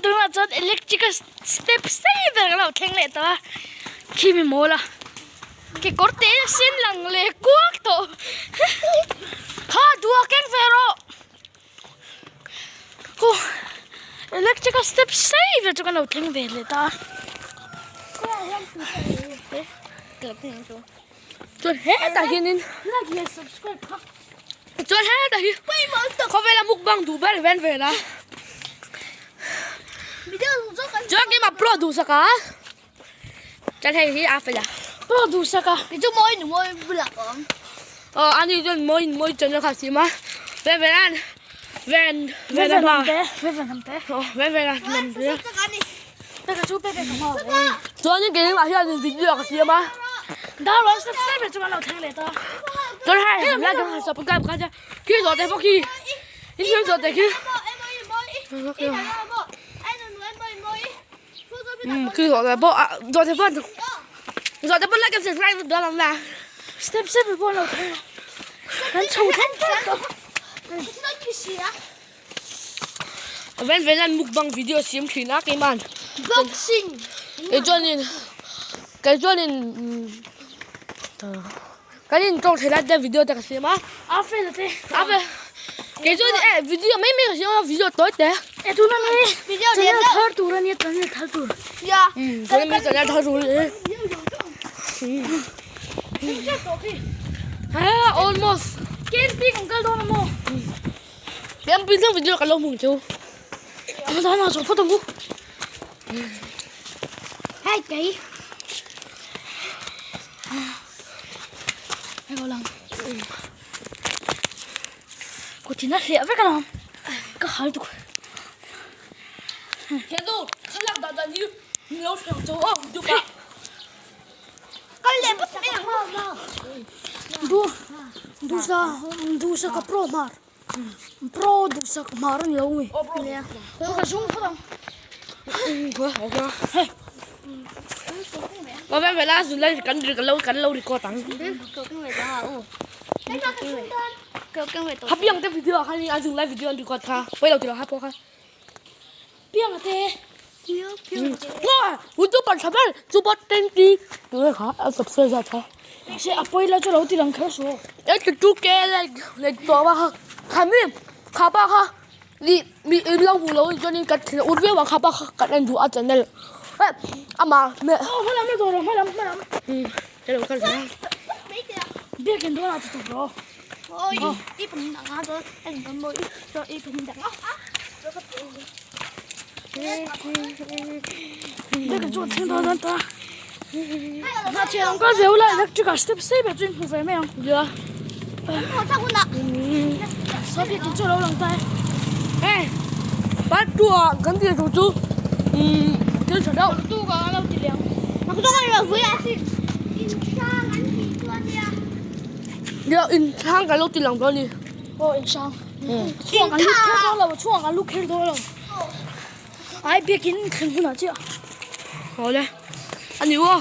Tunah chuan electric a step sei ber kan lo thleng leh tawh a, khi mi mawl a kekawr te sen lang leh kuak tawh kha duh a keng ve rawh khu electric a step sei ber chu kan lo thleng ve leh ta a. Chuan hetah hianin Like leh subscribe kha. Chuan hetah hi khawvela mukbang duh ber ven ven a. Chuan keimah pro duhsak a. Chuan hei hi a fel a. Pro duhsak a. Chu mawi nu mawi bulah ka awm. Aw ani chuan mawi mawi channel kha a siam a. Ven ven an ven ven a hma. Ven ven hnam te. Aw ven ven a hnam te. Peka chu peka ka hma awm. Chuanin keimah hian video ka siam a. Dar rawn subscribe chu kan lo thleng leh ta. Chuan hei like a subscribe kha che khi zawh te pawh khi in hriat zawh te khi. Um khi zawh te pawh zawh te pawh zawh te pawh like and subscribe dawn ang la. Step step pawh lo thleng. Kan chho thleng thleng tawh. Ven ven an mukbang video siam thin a keiman. Boxing. Kei chuanin kei chuanin kan in tawng thei lai te video te ka siam a. A fel te. A fel. Kei chuan e video mai mai ka siam a video tawi te. E tuna mi Video channel thar tur ania channel thar tur. Ya. Tuna mi channel thar tur. Ha almost. Camping ang kal dawn amaw. Camping thang video ka lo hmung chu. Ang dana zo phot ang u. Hai kei. Hei ko lang. Ko thina hliah vek alawm. Ka hal tuk. Hello, thlalak dah dan hi min lo hriat chu aw dup ah. Kal leh phawt mai ang. Du dusa dusa ka pro mar. Pro dusa ka mar ani lo nge. Ka zung phawt ang. Hei. Ka vel vel a zun lai kan kan lo kan lo record ang. Ha piang te video ah khan a zung lai video an record kha. Pawilo ti lo ha pawh kha. Piang te. Wah, YouTube pan tha ber super 20 tu kha a subscribe za tha. Se a pawila chu lo ti lang kher su. E tu tu ke like like to ba kha kha mi kha pa kha ni mi in lo hu lo chuan in ka thil ur viau ang kha pa kha kan en duh a channel e ama me Oh, hmalam na dawr hmalam hmalam. Hello kal ta. Biakin dawn ah chu bro. Ôi, ít phần đằng á rồi, anh còn mỗi cho ít phần đằng á. Biakin chu thing dawn dawn ta. Na thian ang kal ve ula electric ah step sei ber chu in hmu ve mai ang. Ya. Saw biakin chu a lo lang ta e. Hey, part 2 ah kan ti tur chu thil tha deuh. Tu ka lo ti leh ang. Ya in hrang kan lo ti lang dawn a ni. Aw in hrang. Chhuak an lut kher dawn lo, chhuak an lut kher dawn lo. Ai biakin thleng hunah chiah. Awle. A ni aw.